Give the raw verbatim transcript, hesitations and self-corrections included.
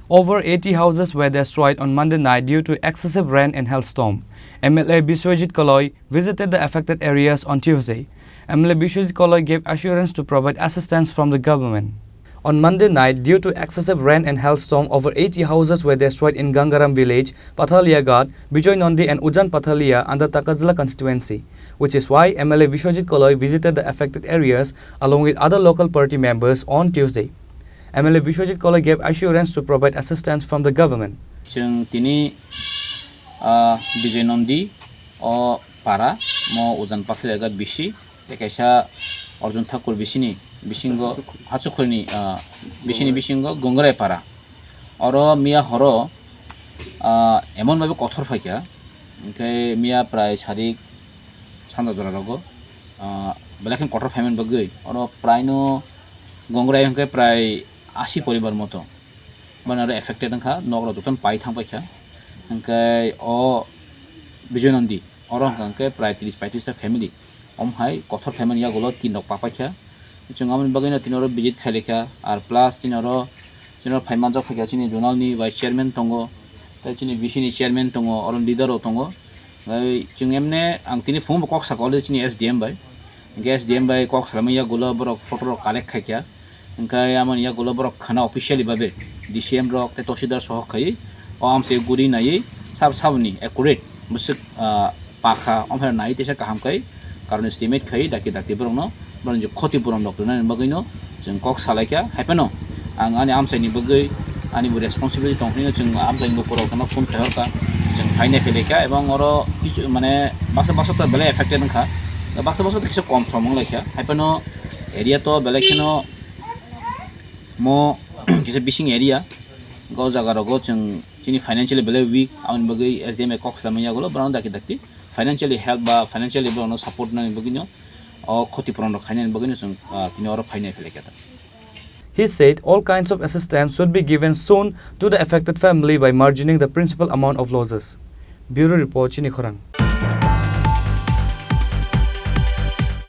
Over eighty houses were destroyed on Monday night due to excessive rain and hailstorm. M L A Biswajit Kaloi visited the affected areas on Tuesday. M L A Biswajit Kaloi gave assurance to provide assistance from the government. On Monday night, due to excessive rain and hailstorm, over eighty houses were destroyed in Gangaram village, Pathalia Ghat, Bijoy Nandi and Ujan Pathalia under Takajla constituency, which is why M L A Biswajit Kaloi visited the affected areas along with other local party members on Tuesday. M L A Biswajit Kaloi gave assurance to provide assistance from the government. Chwng tini, ah, Bijoy Nandi o para, mo Ujan Pathalia Ghat bisi, tei kaisa Arjun Thakur bisini bisingo, Hachukhulni, ah, bisini bisingo Gongrai para. Oro miya horo, ah, emon babe kothor phaikha, hwnkhe miya prai sarik sanja jora rogo, ah, belai khe kothor phaimani bagwi oro praino Gongrai hwnkhe prai asi poribar moto. Bana oro affected wngkha, nok rok jotono pai thang paikha. Hwnkhe o Bijoy Nandi, oro hwnkha hwnkhe prai tris paitris ta family. Om hai kothor phaimani yagulo tin rok pa paikha. Chwng aboni bagwino tini oro visit khailai kha. Ar plus chini oro, chini oro phai manjak phaikha chini zonal ni vice chairman tongo, tei chini V C ni chairman tongo, oro leader rok tongo. Tei chwng emne ang tini phungo bo kok saka already chini S D M bai. Hwnkhe S D M bai kok salaimani yagulo borok photo rok collect khaikha. Hwnkhe amoni yagulo borok khana officially babe D C M rok tei tahsildar sohor khai o amchai guri naiwi sab saboni accurate bwswk, ah, pakha, omo hai naiwi teisa kaham khai karon estimate khai dakti dakti borokno, borokni je khoti puron rok rwnani bagwino chwng kok salaikha. Haiphano ang ani amchaini bagwi ani bo responsibility tong phano chwng amchaini bukurokno phone khai horkha, chwng phainai phailaikha, ebong oro kisu mane baksa baksa to belai affected wngkha, baksa baksa to kisa kom som wnglaikha. Haiphano area to belai kheno mo kisa bising area, o jaga rogo chwng chini financially belai weak, aboni bagwi S D M bai kok salaimani yagulo borokno dakti dakti financially help ba financially borokno support nani bagwino o khoti puron rok khainani bagwino chwng, ah, tini oro phainai phailaikha. He said all kinds of assistance should be given soon to the affected family by margining the principal amount of losses. Bureau report, Chini Khorang.